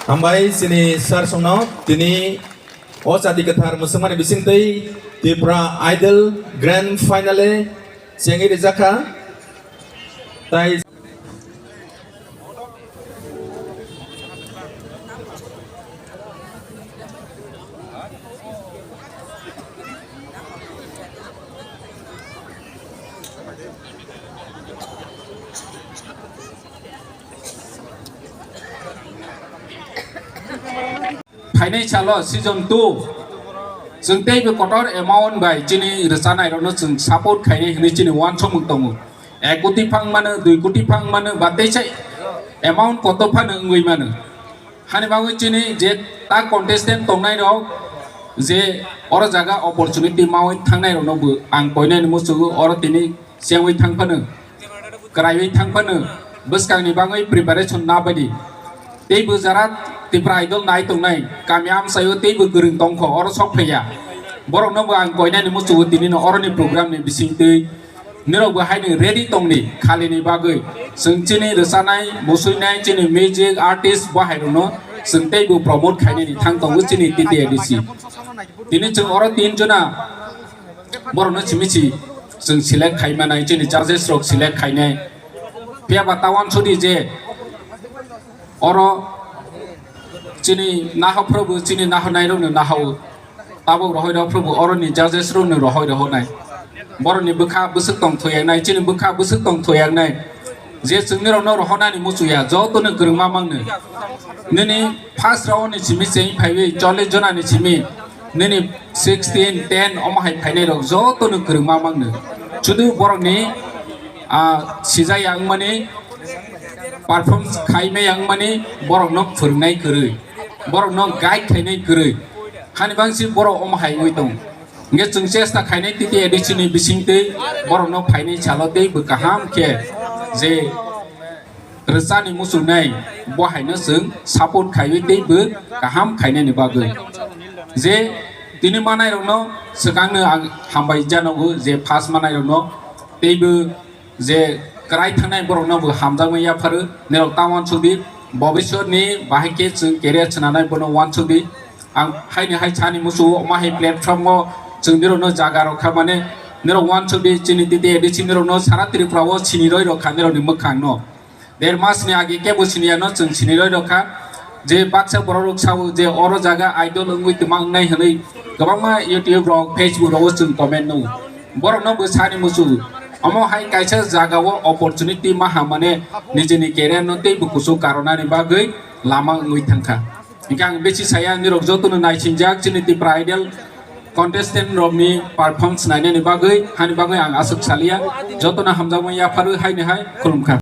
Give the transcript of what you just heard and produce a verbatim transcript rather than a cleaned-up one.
Hambai chini sir songno tini o chati kwthar mwswkmani bisingtwi Tripura Idol Grand Finale chengwi rijakha. Tai Phainai salo season two chwng teibo kotor amount bai chini rwchanairokno chwng support khainai hwnwi chini uansukmung tongo. Ek koti phang mano, dui koti phang mano, ba teisa amount kotor phano wngwi mano. Hani bagwi chini je ta contestant tongnairok je oro jaga opportunity maui thangnairokno bo ang koinani muchungo oro tini chengwi thang phano, kwraiwi thang phano, bwskangni bagwi preparation nabaidi. Tei bo jara Tripura Idol nai tongnai, kami amchaio tei bo kwrwng tongkho, oro sok phaiya. Borokno bo ang koinani muchungo tinino oroni program ni bisingtwi nirok bo haino ready tongdi khalini bagwi. Chwng chini rwchanai, musuinai, chini music artist bo hairokno chwng tei bo promote khainani thang tongo chini T T A D C. Tini chwng oro tin jona borokno simi si chwng select khai manai, chini judges rok select khainai. Phiya ba ta uansukdi je oro chini nahok phuru bo chini nahornai rokno nahao. Tabuk rohoi rok phuru bo oroni judges rokno rohoi rohonai. Borokni bwkha bwswk tong thoyaknai, chini bwkha bwswk tong thoyaknai. Je chwngni rokno rohonani muchuya, jotono kwrwngma mangno. Nini first round ni simi cheng phaiwi chollish jona ni simi nini sixteen, ten omo hai phainai rok jotono kwrwngma mangno. Sudu borokni, ah, sijaya wngmani, perform khaimaya wngmani borokno phwrwngnai kwrwi, borokno guide khainai kwrwi. Hani bangsi borok omo hai wngwi tongo. Hingke chwng chesta khainai T T A D C ni bisingtwi borokno phainai salo tei bo kaham khe je rwchani muchungnai bo haino chwng support khaiwi tei bo kaham khainani bagwi. Je tini manairokno swkangno ang hambai janogo je first manairokno tei bo je kwrai thangnai borokno bo hamjakmani yapharo, nirok ta uansukdi, bobiswrni bahai khe chwng career swnamnai bono uansukdi. Ang haini hai sani muchungo omo hai platform o chwng nirokno jaga rok kha mane nirok uansukdi chini T T A D C nirokno sara Tripura o siniroi rok kha nirokni mwkhangno. Der mas ni age kebo siniya no chwng siniroi rok kha. Je baksa borok rok sao je oro jaga idol wngwi twma wngnai hwnwi kwbangma YouTube rok, Facebook rogo chwng comment nw. Borokno bo sani muchungo. Omo hai kaisa jaga o opportunity maha mane nijini career no tei bo kuchuk karonani bagwi lama wngwi thangkha. Hingke ang besi saya nirok jotono naisingjak chini Tripura Idol contestant rokni performance nainani bagwi, hani bagwi ang aswk saliya. Jotono hamjakmani yapharwi haini hai khulumkha.